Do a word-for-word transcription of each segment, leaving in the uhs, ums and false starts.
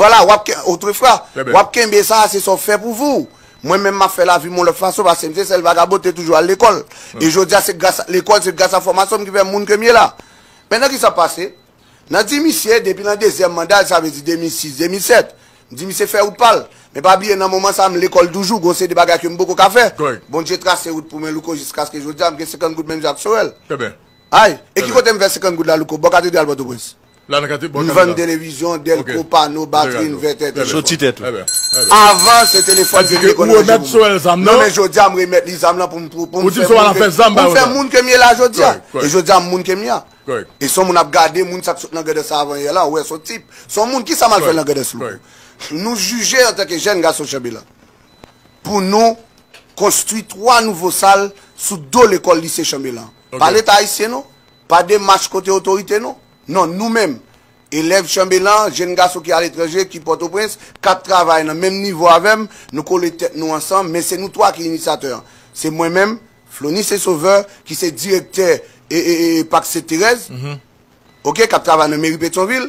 Vwala, w ap ke, otrefwa, w ap kenbe sa, se sa w fè pou vi w. Mwen menm, m ap fè lavi m yon lòt fason, paske m se sèl vagabon te toujou al lekòl. E jodi a, se gras a lekòl, se gras a fòmasyon m ki fè m moun ke m ye la. Mentnan, kisa k pase? Nan di misye, depi nan dezyèm manda l, sa vle di de mil sis, de mil sèt, m di misye fè wout pa l. Men pa bliye, nan moman sa a, m lekòl toujou, gon seri de bagay ke m poko ka fè. Bondye trase wout pou mwen, Louko, jiskaske jodi a, m gen senkant goud menm jan ak Sorel. Ay, e ki kote m fè senkant goud la, Louko? Bò Katedral Pòtoprens. M vann televizyon, dèlko, pano, batri, envètè, telefòn. Soti tèt ou. Avan, se telefòn ke m te konn ranje pou mwen. Non, men jodi a, m remèt li zam lan pou m, pou, pou m fè moun ke, pou m fè moun ke m ye la jodi a. E jodi a, m moun ke m ye a. E se yon moun ap gade, moun sa k sot nan grandans sa avan yè la, ou wè se yon tip. Se yon moun, kisa m al fè nan grandans, Louko? Nou jije antanke jèn gason Chanbelan pou nou konstwi twa nouvo sal sou do lekòl lise Chanbelan. Pa Leta ayisyen non, pa demach kote otorite non. Non, nou menm, elèv Chanbelan, jèn gason ki aletranje, ki Pòtoprens, k ap travay nan menm nivo avè m, nou kole tèt nou ansanm, men se nou twa ki inisyatè an. Se mwen menm, Flonis e Sauveur, ki se direktè e, e, e Pak Sent Terèz, oke, k ap travay nan meri Petyonvil,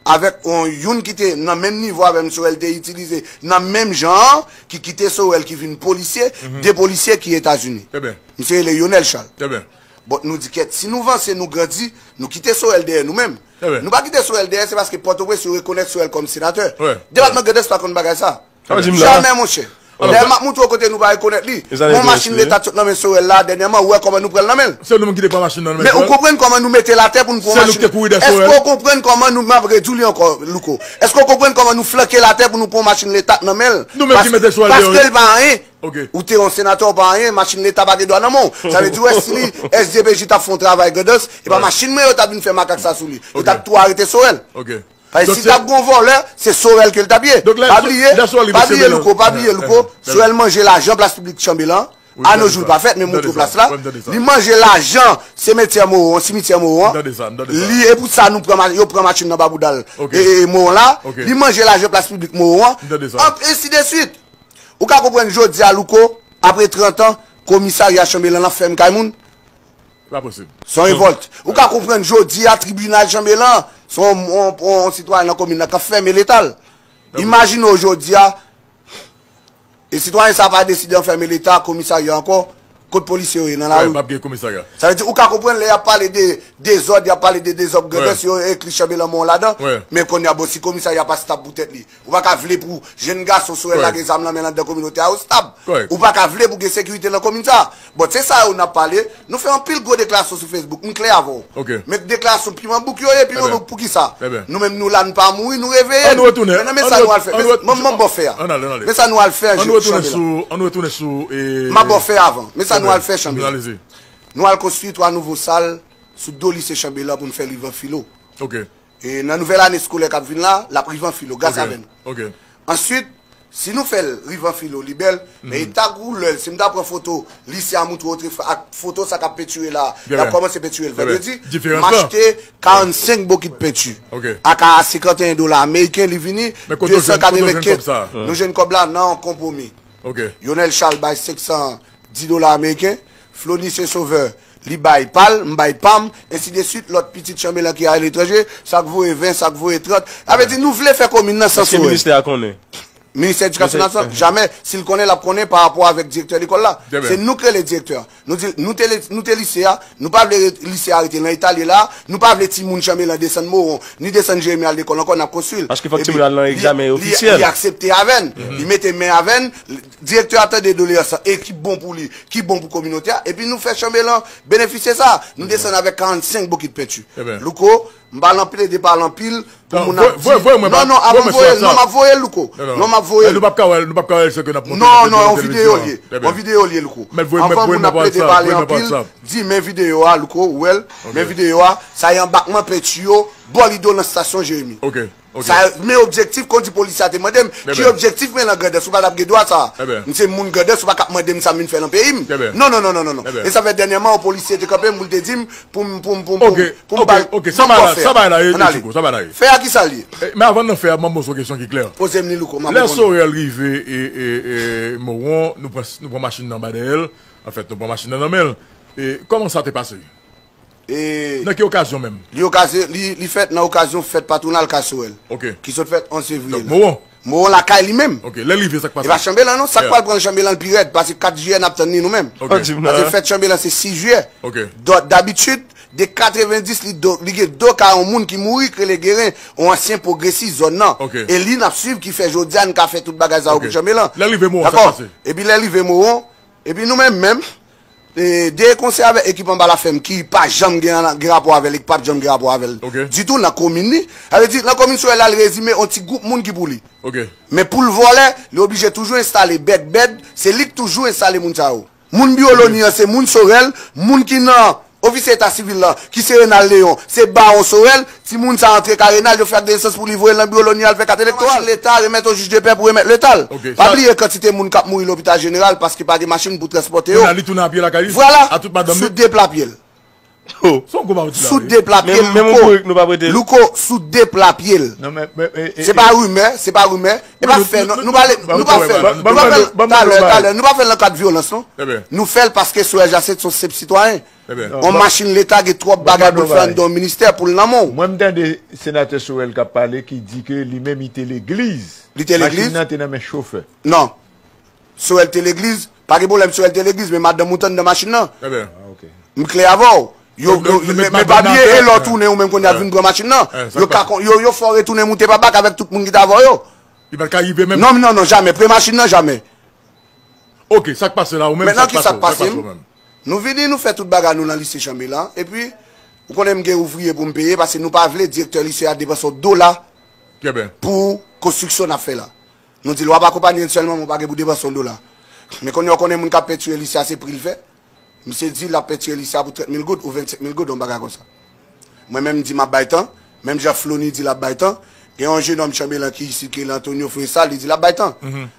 avèk yon, youn ki te nan menm nivo avè m, Sorel te itilize nan menm jan an, ki kite Sorel, ki vin polisye, de polisye ki Etazini. Misye rele Yonel Charles. Bon, nou di kèt, si nou vanse, nou grandi, nou kite Sorel dèyè nou menm. Nou pa kite Sorel dèyè, se paske Pòtoprens yo rekonèt Sorel kòm senatè. Depatman Grandans pa konn bagay sa. Jamè, monchè. Dayè, m ap montre w kote nou pa rekonèt li. Yon machin Leta t sot nan men Sorel la, dènyèman, ou wè kòman nou pran l nan men l. Se nou menm ki te pran machin nan men Sorel. Men ou konprann kòman nou mete l atè pou nou pran yon machin. Èske ou konprann kòman nou, m ap redi w li ankò, Louko? Èske ou konprann kòman nou flanke l atè pou nou pran yon machin Leta nan men l? Nou menm ki mete Sorel deyò, wi. Paske l pa anyen. Ou te yon senatè, ou pa anyen, machin Leta pa gen dwa nan men w. Sa vle di, wè, si S D P J t ap fè yon travay Grandans, e pa machin mwen yo t ap vin fè makak sa sou li. Yo t ap tou arete Sorel. Paske si t ap gen yon vòlè, se Sorel ke l t ap ye. Pa bliye, pa bliye, Louko, pa bliye, Louko. Sorel manje lajan plas piblik Chanbelan. Anojou, l pa fèt, men montre w plas la. Li manje lajan simetyè Mowo an, simityè Mowo an. Li, e pou sa nou pran, yo pran machin nan ba bouda l. E, e, Mowo la. Li manje lajan plas piblik Mowo an. Ensi de swit. Ou ka konprann jodi a, Louko, apre trant an, komisarya Chanbelan ap fèmen kay moun? Se yon revòlt. Ou ka konprann jodi a, tribinal Chanbelan, se yon, yon, yon sitwayen nan komin nan k ap fèmen Leta l. Imajine w jodi a, e sitwayen sa pa deside anfèmen Leta, komisarya ankò, kot polisye yo ye nan lari? Sa vle di, ou ka konprann lè y ap pale de dezòd, y ap pale de dezòd Grandans, yo enkli Chanbelan Mowo ladan. Men kounye a, bon, si komisarya pa stab pou tèt li, ou pa ka vle pou jèn gason Sorel la gen zam nan men l anndan kominote a, ou stab. Ou pa ka vle pou gen sekirite nan komin sa. Bon, se sa yo n ap pale. Nou fè anpil gwo deklarasyon sou Facebook. M klè avè w. Men deklarasyon piman bouk yo ye, piman bouk poukisa? Nou menm nou la, nou pa mouri, nou reveye n. Men nan men sa nou al fè. Men, men, men ba w fè a. Men sa nou al fè, Chanbelan. M ap ba w fè avan. Men sa nou al fè, Chanbelan. Nou al konstwi twa nouvo sal sou do lise Chanbelan pou n fè rivan filo. E nan nouvèl ane eskolè k ap vin la, l ap rive an filo, gras avè nou. Answit, si nou fè l rive an filo, li bèl, men e ta goulè l, si m ta pran foto lise a, montre w otrefwa, ak foto sa k ap pentire la, y ap kòmanse pentire l vandredi, m achte karannsenk bokit penti. Aka senkanteyen dola ameriken, li vini de san katrevenkenz. Nou jwenn kòb la nan yon konpwomi. Yonel Charles bay senk san dis dola ameriken, Flonis e Sauveur, li bay pa l, m bay pa m, ensi de swit, lòt pitit Chanbelan ki aletranje, sa k voye ven, sa k voye trant. Sa vle di, nou vle fè komin nan san Sorel. Èske ministè a konnen? Ministè Edikasyon Nasyonal, jamè. Si l konnen, l ap konnen pa rapò avèk direktè lekòl la. Se nou k rele direktè a. Nou di, nou te, nou te lise a, nou pa vle lise a rete nan eta l ye la, nou pa vle timoun Chanbelan desann Mowon, ni desann Jeremi al lekòl ankò, n ap konstwi l. Paske fòk timoun al nan egzamen ofisyèl. Li aksepte avè n, li mete men avè n, direktè a tande doleyans lan, e ki bon pou li, ki bon pou kominote a, epi nou fè Chanbelan benefisye sa. Nou desann avèk karannsenk bokit penti. Louko, m pa nan plede pale anpil pou moun ap di. Non, non, avan m voye l, non, m ap voye l, Louko. Non, m ap voye l. Nou p ap ka wè l, nou p ap ka wè l, se ke n ap montre nan televizyon an. Non, non, yon videyo l ye. Yon videyo l ye, Louko. Avan moun ap plede pale anpil, di men videyo a, Louko, ou wè l, men videyo a, sa e anbakman penti yo, bò Lido nan estasyon Jeremi. Sa, men objektif, kon di polisye a te mande m, ki objektif mwen nan Grandans, ou pa t ap gen dwa sa. M se moun Grandans, ou pa ka ap mande m sa m vin fè nan peyi m. Non, non, non, non, non, non. E sa fè dènyèman, yon polisye te kanpe m pou l te di m, pou m, pou m, pou m, pou m, pou m ba l, sa bay la, sa bay la, e, Louko, sa bay la, e. Fè a kisa l ye? Men avan n nan fè a, ban m poze w kesyon ki klè. Poze m li, Louko, m ap reponn ou. Lè Sorel rive, e, e, e, Mowon, nou pran, nou pran machin nan ba dèyè l. Anfèt, nou pran machin nan nan men l. E kòman sa te pase? E Nan ki okazyon menm? Li okazyon, li, li fèt nan okazyon fèt patwonal Kay Sorèl, Ok. Ki sot fèt onz fevriye. Donk, Mowon. Mowon lakay li menm. Ok, lè l rive, sa k E pa pase? Chanbelan non, sa k pral pran Chanbelan l pi rèd, paske kat jiyè n ap tann li nou menm. Ok. Fò di m Paske nan. Fèt Chanbelan se sis jiyè. Ok. Donk, dabitid, de katrevenndis, li, do, li gen do ka yon moun ki mouri, k rele Geren, yon ansyen pwogresis zòn nan. Ok. E li n ap swiv ki fè jodi a n ka fè tout bagay sa yo Ok. pou Chanbelan. Lè l rive Mowon, sa k Dakò? Pase? Epi lè l rive Mowon, epi nou menm menm, e, de konsèy avèk ekip anba lafèm ki pa janm gen, gen rapò avè l e ki p ap janm gen rapò avè l Ok. ditou nan komin li. Sa vle di, nan komin Sorèl la, l rezime yon ti gwoup moun ki pou li. Ok. Men pou l vòlè, li oblije toujou enstale bèd, bèd, se li k toujou enstale moun sa yo. Moun Biwoloni an se moun Sorèl, moun ki nan ofisye eta sivil la, ki se Renal Leyon, se bawon Sorèl, timoun sa antre kay Renal, yo fè ak de lisans pou li voye l nan Biwoloni al fè kat elektoral. Machin Leta, remèt yon jij de pè pou remèt Leta l. Ok, Pa sa- bliye kantite moun k ap mouri lopital jeneral paske pa gen machin pou transpòte yo. Kounye a, li tounen a pye lakay li? Vwala, A tout madanm sou li? de pla pye l. Se yon gwo bagay ou di la, Sou wi. de pla pye l, Menm menm yon Louko. bourik nou pa prete. Louko, sou de pla pye l. Non, men, men, e, e, Se pa rimè, se pa rimè. E pa Nou- fè, nou- nou, nou pa le, nou- nou pa nou- fè. nou- Nou pa fè, nou- talè, talè, nou pa fè l nan kad vyolans, non. Ebyen. Nou fè l paske Sorèl Jacinthe se yon sèp sitwayen. Ebyen. Non. On machin Leta gen twòp bagay pou l fè anndan yon ministè pou l nan men w. Mwen, m tande senatè Sorèl k ap pale ki di ke li menm li te legliz. Li te legliz? Machin nan te nan men chofè. Non. Sorèl te legliz, pa gen pwoblèm, Sorèl te legliz, men madanm ou t anndan machin nan. Ebyen. Ah, ok. M klè avè w. Yo, Yo- yo- yo men met men madanm pa nan bliye, atè. e lè w tounen ou menm kounye a vin pran machin nan. Eh, sa Yo k pase? ka kon- yo, yo fè w retounen moute pa bak avèk tout moun ki t avè w yo. Li pa t ka rive menm. Non, non, non, jamè. Pre machin nan, jamè. Ok, sa k pase la, ou menm? Mentnan, ki sa k pase Ou m? menm? Nou vini, nou fè tout bagay nou nan lise Chanbelan. Epi, ou konnen m gen ouvriye pou m peye, paske nou pa vle direktè lise a depanse yon dola Ebyen. Pou konstriksyon n ap fè la. Nou di l w ap akonpaye n sèlman, men w pa gen pou depanse yon dola. Men kounye a, w konnen moun k ap pentire lise a, se pri l fè. Misye di l ap pentire lise a pou trant mil goud ou vennsenk mil goud, yon bagay konsa. Mwen menm, m di m ap bay tan. Menm jan Flony di l ap bay tan. Gen yon jenòm Chanbelan ki isit, ki rele Antonio Fresal, li di l ap bay tan.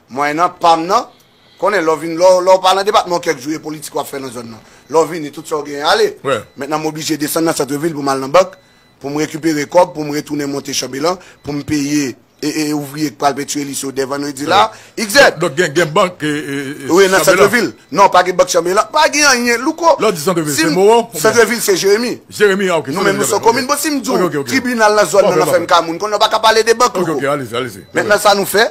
Mwayen nan, pa m nan, konnen lè w vin, lè w- lè w pa nan depatman w kèk jou, e politik w ap fè nan zòn nan. Lè w vini, tout sa w genyen ale. Wè. Mentnan, m oblije desann nan santrevil pou m al nan bank, pou m rekipere kòb, pou m retounen monte Chanbelan, pou m peye e, e, ouvriye k pral pentire lise yo dè vandredi la, egzak. Donk, gen, gen bank, e, e, e, Wi, nan Chanbelan. Santrevil. Non, pa gen bank Chanbelan, pa gen anyen, Louko. Lè w di Santrevil, Si se m- Mowon? Oubyen? Santrevil, se Jeremi. Jeremi, ah, ok. Nou menm, nou se yon komin. Bon, si m di Ok, w, ok, ok. tribinal nan zòn Bon, nan, nan bon, fè m ka moun, konnen w pa ka pale de bank, Ok, Louko. ok, alezi, alezi. Mentnan, sa nou fè,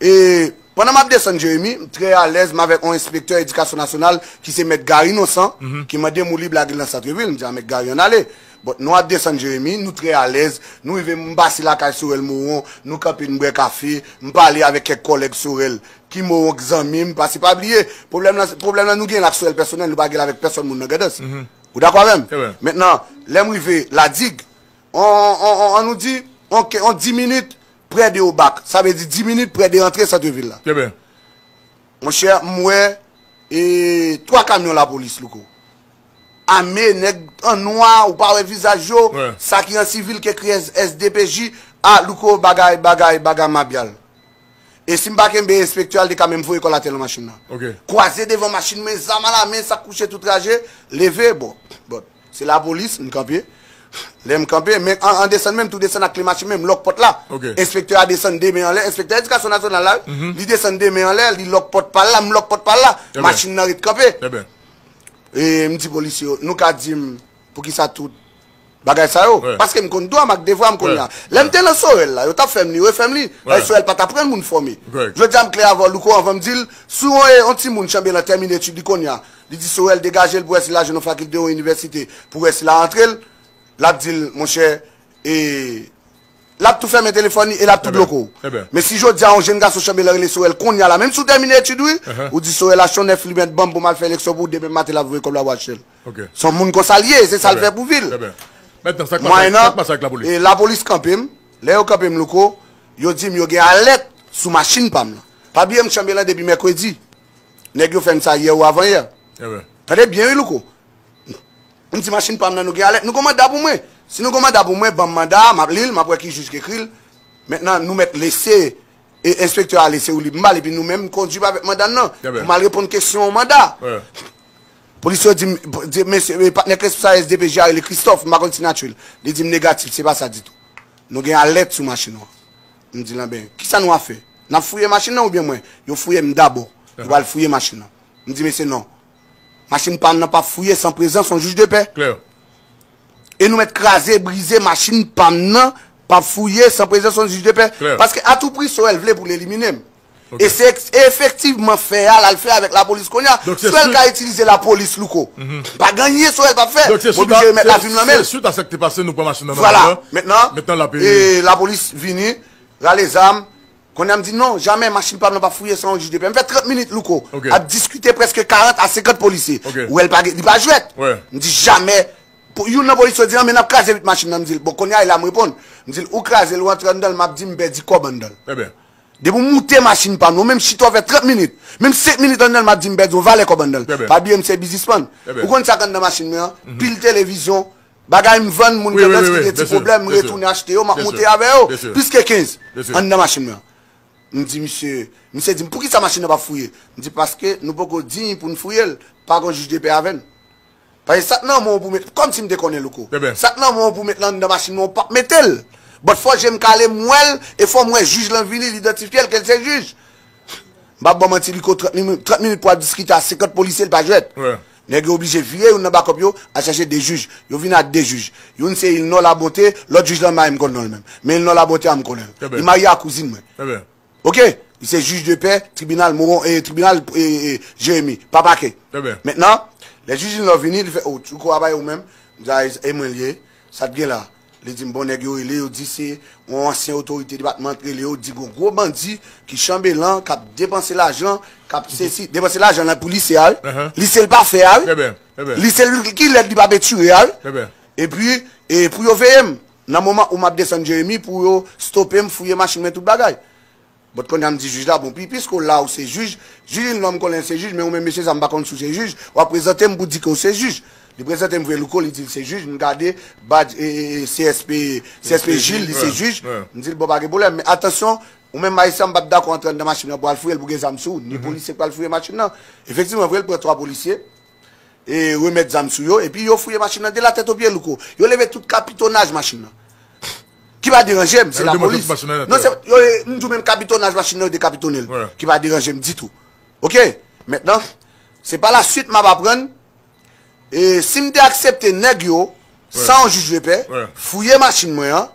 e pandan m ap desann Jeremi, m trè alèz, m avèk yon enspektè edikasyon nasyonal ki se mèt Gary Nonsan, ki mande m ou lib lage l nan Santrevil. M di a mèt Gary, ann ale. Bon, nou ap desann Jeremi, nou trè alèz, nou rive, m pase lakay Sorèl Mowon, nou kanpe, n bwè kafe, m pale avèk kèk kòlèg Sorèl ki Mowon, k zanmi m, paske pa bliye, pwoblèm nan, pwoblèm nan nou gen l ak Sorèl pèsonèl, nou pa gen l avèk pèsonn moun nan Grandans. Ou dakò avè m? Se vre. Mentnan, lè m rive Ladig, on, on, on, an nou di, on, on dis minit prè de Obak, sa vle di dis minit prè de rantre santrevil la. Ebyen. Monchè, m wè e twa kamyon lapolis, Louko. Ame, nèg an nwa, ou pa wè vizaj yo, Wè. Sa ki an sivil ki ekri S D P J, a, Louko, bagay, bagay, bagay mabyal. E si m pa kenbe enspektè a, li te ka menm voye kò l atè nan machin nan. Ok. Kwaze devan machin mwen, zam alamen, sa k kouche tou traje, leve, bon, bon. Se lapolis, m kanpe. Lè m kanpe, men an, an desann menm, tou desann ak kle machin, men m lòk pòt la. Ok. Enspektè a desann de men anlè, enspektè edikasyon nasyonal la, wi. Li desann de men anlè, li lòk pòt pa l la, m lòk pòt pa l la. Ebyen. Machin nan ret kanpe. Ebyen. E m di polisye yo, nou ka di m poukisa tout bagay sa yo? Wè. Paske m konn dwa m ak devwa m kounye a. Wè. Lè m te nan Sorèl la, yo t ap fè m li, refè m li. Wè. Sorèl pa t ap pran moun fòme. Correct. Jodi a m klè avè w, Louko, anvan m di l, si w, e, yon timoun Chanbelan tèmine etid li kounye a, li di Sorèl degaje l pou wè si l al jwenn yon fakilte, yon inivèsite, pou wè si l a antre l, l ap di l, monchè, e, l ap tou fèmen telefòn li e l ap tou Ebyen, bloke w. ebyen. Men si jodi a yon jenn gason Chanbelan rele Sorèl kounye a la, menm si w tèmine etid, wi, Uh-huh. ou di Sorèl achte yon nèf limèt ban m pou m al fè eleksyon pou w, demen maten l ap voye kòb la pou achte l. Ok. Se yon moun konsa l ye, se sa l Ebyen. fè pou vi l. Ebyen. Mentnan, sa k pase, Mwayen sa nan, k pase ak lapolis? E lapolis kanpe m. Lè yo kanpe m, Louko, yo di m yo gen alèt sou machin pa m nan. Pa bliye m Chanbelan depi mèkredi. Nèg yo fè m sa yè ou avan yè. Ebyen. Tande byen, wi, Louko. M di machin pa m nan, nou gen alèt, nou gon manda pou mwen. Si nou gon manda pou mwen, ban m manda a, m ap li l, m ap wè ki jij ki ekri l. Mentnan, nou mèt lese, e enspektè a lese w lib m ba l, epi nou menm, n kondui avèk manda n nan. Ebyen. Pou m al reponn kesyon yon manda. Wè. Polisye yo di m, di, mesye, e, patnè responsab S D P J a rele Christophe, m pa konn siyati l. Li di m negatif, se pa sa ditou. Nou gen alèt sou machin ou an. M di l, enben, kisa nou ap fè? N ap fouye machin nan oubyen mwen? Yo fouye m dabò. Yo pral fouye machin nan. M di mesye non. Machin pa m nan p ap fouye san prezans yon jij de pè. Klè. E nou mèt kraze, brize machin pa m nan, p ap fouye san prezans yon jij de pè. Klè. Paske atoupri Sorel vle pou l elimine m. E se ex- e efektivman fè a l al fè avèk lapolis kounye a. Donk, se Sorel ka itilize lapolis, Louko. Pa gen anyen Sorel p ap fè. Donk, se M oblije remèt lavi m nan men l. Se swit a sa k te pase, nou pran machin nan nan Vwala. Mentnan, mentnan l ap e lapolis vini, rale zam. Kounye a m di, "Non, jamè, machin pa m nan p ap fouye san yon jij de pè." M fè trant minit, Louko, ap diskite prèske karant a senkant polisye. Ou wè l pa gen, li pa jwèt. M di, "Jamè." Pou- Youn nan polisye yo di, "Anben, n ap kraze vit machin nan." M di l, "Bon, kounye a, e la m reponn." M di l, "Ou kraze l, ou antre anndan l, m ap di m pèdi kòb anndan l." Depi w moute machin pa m nan, ou menm chita w fè trant minit, menm senk minit anndan l, m ap di m pèdi yon valè kòb anndan l. Pa bliye m se biznismann. Ou konn sa k anndan machin mwen an? Pil televizyon, bagay m vann, moun tandans ki gen ti pwoblèm, m retounen achte yo, m ap moute avè yo. Plis ke kenz anndan machin mwen an. M di misye, misye di m, "Poukisa machin nan p ap fouye?" M di, "Paske nou poko diy pou n fouye l, pa gon jij de pè avè n." Paske sa k nan men w pou met, kòmsi m te konnen Louko. Sa k nan men w pou met lan anndan machin mwen, w p ap mete l. But fò je m kale m wè l, e fò m wè jij lan vini, l idantifye l ke l se jij. M p ap ba w manti, Louko, trant minit, trant minit pou ap diskite a senkant polisye, l pa jwèt. Nèg yo oblije vire youn nan bakòp yo, al chache de jij. Yo vini ak de jij. Youn se Ilnò Labonte, lòt jij lan m pa menm konn non l menm. Men Ilnò Labonte a m konnen l. Li marye a kouzin mwen. Oke? Li se jij de pè, tribinal Moron, e tribinal e, e, Jeremi, pa pakè. Mentnan, lè jij Ilnò vini, li fè, "O, Louko a bay ou menm?" M di, "A, e mwen l ye. Sa t gen la?" Li di m, "Bon, nèg yo rele, yo di se yon ansyen otorite depatman k rele yo, di gon gwo bandi ki chanbelan, k ap depanse lajan, k ap sesi, depanse lajan lan pou lise a, wi. Lise l pa fè a, wi. Lise l ki lèd, li pa pentire a, wi. Epi, e pou yo veye m, nan moman ou m ap desann Jeremi, pou yo stope m, fouye machin mwen, tout bagay." But kounye a m di jij la, "Bon, pi, piske w la, ou se jij, jij Ilnò m konnen l se jij, men ou menm mesye sa m pa konn si w se jij, w ap prezante m pou di ke w se jij." Li prezante m vre Louko, li di l se jij, m gade badj e, e, e, C S P, C S P Jil, li se jij. M di l, "Bon, pa gen pwoblèm, men atansyon, ou menm ayisyen, m p ap dakò antre anndan machin nan pou al fouye l, pou gen zam sou ou, ni polisye k pral fouye machin nan." Efektivman, vre, l pran twa polisye, e remèt zam sou yo, epi yo fouye machin nan de la tèt o pye, Louko. Yo leve tout kapitonaj machin nan. Ki pa deranje m, se lapolis. Non, se, yo, m di w menm kapitonaj machin nan, yo dekapitone l. Ki pa deranje m ditou. Oke? Mentnan, se pa la swit m ap aprann, e si m te aksepte nèg yo, san yon jij de pè, fouye machin mwen an,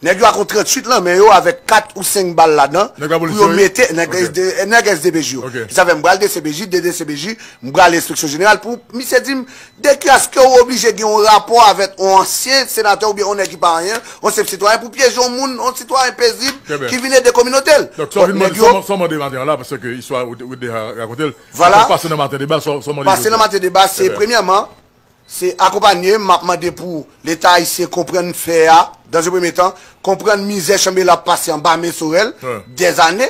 nèg yo ak yon tranntuit lan men yo avèk kat ou senk bal ladan pou yo mete nèg S D, nèg S D P J yo. Sa fè m pral D C P J, de D C P J, m pral enspeksyon jeneral pou misye di m, "De ki èske ou oblije gen yon rapò avèk yon ansyen senatè oubyen yon nèg ki pa anyen, yon senp sitwayen pou pyeje yon moun, yon sitwayen pezib ki vin ede kominote l?" Donk, sa w vin mande, sa w mande maten an la, paske istwa ou te, ou te deja rakonte l. Vwala. Pase nan maten deba, sa w mande jodi a. Pase nan maten deba, se premyèman, se akonpanye, m ap mande pou Leta ayisyen konprann fè a, dans un premier temps, konprann mizè Chanbelan ap pase anba men Sorel, dèzane.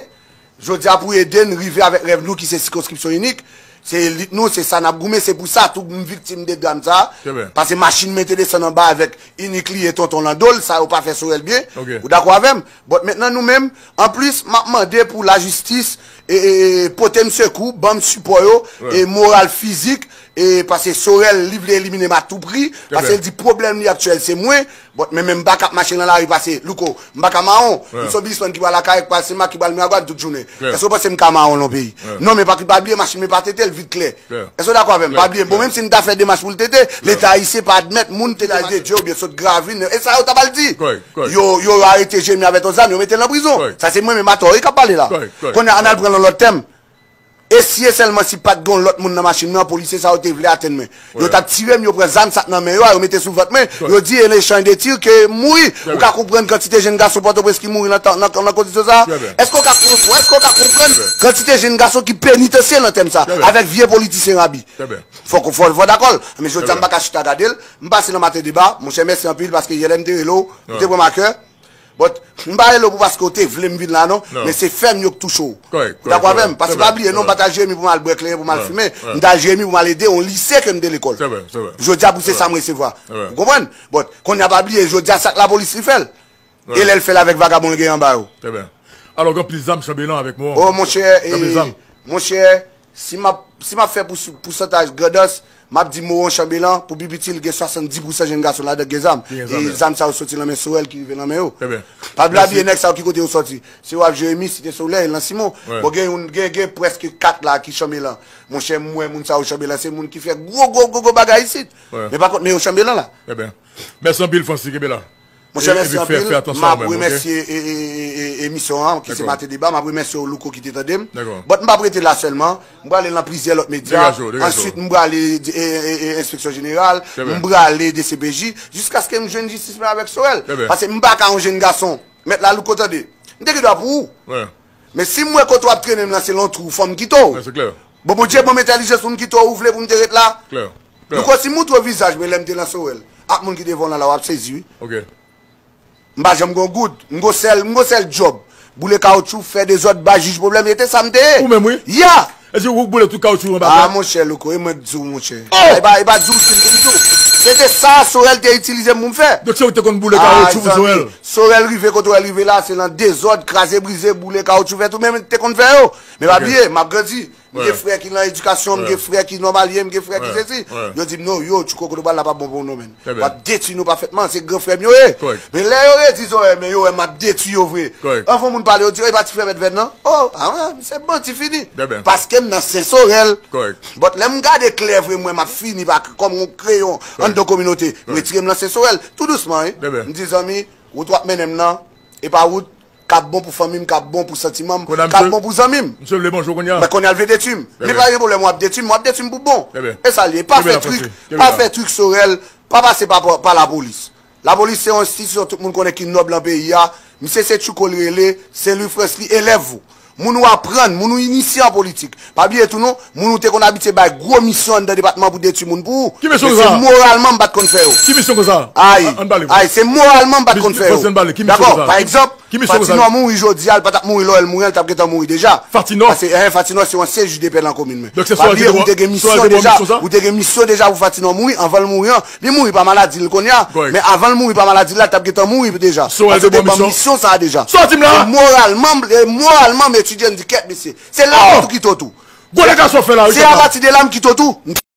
Jodi a pou ede n rive avèk rèv nou ki se sikonskripsyon inik. Se lit nou, se sa n ap goumen, se pou sa tou m viktim de dram sa. Paske machin mwen te desann anba avèk inik li e tonton lan do l, sa yo pa fè Sorel byen. Ou dakò avè m? But mentnan nou menm, anplis, m ap mande pou lajistis e, e, e, pote m sekou, ban m sipò yo, e moral, fizik, e paske Sorel, li vle elimine m a tou pri, paske l di pwoblèm li aktyèl se mwen, but men menm m pa ka ap mache nan lari paske, Louko, m pa ka mawon. M se yon biznismann ki pral Akayè, ki pral Senmak, ki pral Miragwàn tout jounen. Èske w panse m ka mawon nan yon peyi? Non, men pa, pa bliye machin mwen pa tete l vit klè. Èske w dakò avè m? Pa bliye, bon, menm si m ta fè demach pou l tete, Leta ayisyen pa admèt moun tete de Dye oubyen sot gravin, e sa yo ta pral di. Yo, yo arete Jeremi avèk yon zam, yo mete l nan prizon. Sa se mwen menm atò wi k ap pale la. Kounye a, ann al pran l yon lòt tèm. E si e sèlman si pa t gen yon lòt moun nan machin nan, polisye sa yo te vle atenn mwen. Yo t ap tire m, yo pran zam sa k nan men yo a, yo mete sou vant mwen, yo di, en échange de tir, ke m mouri. Ou ka konprann kantite jenn gason Pòtoprens ki mouri nan, nan, nan kondisyon sa a? Èske w ka konprann, èske w ka konprann kantite jenn gason ki penitansye nan tèm sa a, avèk vye politisyen rabi? Fòk, fò, fò dakò l. Men jodi a, m pa ka chita gade l. M pase nan maten deba. Monchè, mèsi anpil paske yè lè m te rele w, ou te pran m a kè. But, m pa rele w pou paske w te vle m vin la non, men se fèm yo k touche w. Ou dakò avè m? Paske pa bliye non, m pa t al Jeremi pou m al bwè kleren, pou m al fimen. M t al Jeremi pou m al ede yon lise ke m te lekòl. Jodi a pou se sa m resevwa. Ou konprann? But, kounye a pa bliye, jodi a sa k lapolis li fè l. E lè l fè l avèk vagabon l gen anba yo. Trè byen. Alò, gen anpil zam Chanbelan avèk mwen. Oh, monchè, monchè, si m ap, si m ap fè pou, pousantaj Grandans, M ap di mo an, Chanbelan, pou pi piti, l gen swasanndis pousan jenn gason ladan k gen zam. E zam sa yo soti nan men Sorel ki rive nan men yo. Pa bliye nèg sa yo ki kote yo sòti. Se w ap Jeremi, Site Solèy, Lansimon. Bon, gen youn, gen, gen prèske kat la ki Chanbelan. Monchè, m wè moun sa yo Chanbelan, se moun ki fè gwo, gwo, gwo, gwo bagay isit. Men pa kont, men yo Chanbelan la. Mèsi anpil, Francis, kenbe la. Monchè, mèsi anpil. M ap remèsye emisyon an, ki se Maten Deba. M ap remèsye w, Louko, ki te tande m. But m p ap rete la sèlman. M prale nan plizyè lòt medya. Answit, m prale Enspeksyon Jeneral. M prale D C P J. Jiskaske m jwenn jistis mwen avèk Sorel. Paske m pa ka yon jenn gason. Mèt la, Louko, tande. M te gen dwa pou ou. Men si m wè kote w ap trennen m nan se nan yon twou, fò m kite w. Bon, Bondye ban m entèlijans pou m kite w, ou vle pou m te ret la? Louko, si m moutre w vizaj mwen lè m te nan Sorel ak moun ki devan w lan la, w ap sezi, wi. M pa janm gen yon goud. M gon sèl, m gon sèl djòb. Boule kawotchou, fè dezòd, bay jij pwoblèm, se te sa m te ye. Ou menm, wi. Ya! Èske ou boule tout kawotchou anba tè? Ah, monchè, Louko, e mwen k di w, monchè. Oh! E pa, e pa di w si m pou m di w. Se te sa Sorel te itilize m pou m fè. Donk, se ou ki te konn boule kawotchou pou Sorel? Sorel rive kote Sorel rive la, se nan dezòd, kraze brize, boule kawotchou, fè tout, men m te konn fè yo. Men pa bliye, m ap grandi. M gen frè ki nan edikasyon, m gen frè ki nòmalye, m gen frè ki sesi. Yo di m, non, yo, Tchouko, kote w pral la p ap bon pou ou, non, men. W ap detwi nou pafètman, se gran frè m yo ye. Men lè yo redi Sorel, men yo wè m ap detwi yo vre. Anvan moun pale, yo di, e pa ti frè Mèt Vèn nan? Oh, ah, se bandi fini. Paske m nan Sen Sorel. But lè m gade klè vre, m wè m ap fini pa kòm yon kreyon anndan kominote. M retire m nan Sen Sorel, tou dousman, wi. M di, zanmi, wout w ap mennen m nan, e pa wout k ap bon pou fanmi m, k ap bon pou santiman m, k ap bon pou zanmi m. Misye vle manje w kounye a. Men kounye a l vle detwi m. Men pa gen pwoblèm, w ap detwi m, w ap detwi m pou bon. E sa l ye. Pa fè trik, pa fè trik Sorel, pa pase pa, pa lapolis. Lapolis se yon enstitisyon tout moun konnen ki nòb lan peyi a. Misye se Tchouko l rele, Sen Lwi Frans li elèv ou. Moun ou aprann, moun ou inisye an politik. Pa bliye tou non, moun ou te konn abitye bay gwo misyon anndan depatman pou detwi moun pou ou. Ki misyon konsa? Men se moralman m pa t konn fè yo. Ki misyon konsa? Ay, ay, se moralman m pa t konn fè yo. Dakò, pa egzanp, Fatinò mouri jodi a, l pa t ap mouri lè w wè l mouri an, l t ap gentan mouri deja. Fatinò? Paske, en, Fatinò se yon ansyen jij depè nan komin mwen. Pa bliye, ou te gen misyon deja, ou te gen misyon deja pou Fatinò mouri, anvan l mouri an. Li mouri pa maladi l kounye a, men avan l mouri pa maladi l la, l t ap gentan mouri deja. Paske yo te ban m misyon sa a deja. Sa w di m la? E moralman, e moralman, m etidye, m di, kèt mesye. Se la m tou kite w tou. Gwo dega sa w fè la, wi. Se apati de la m kite w tou.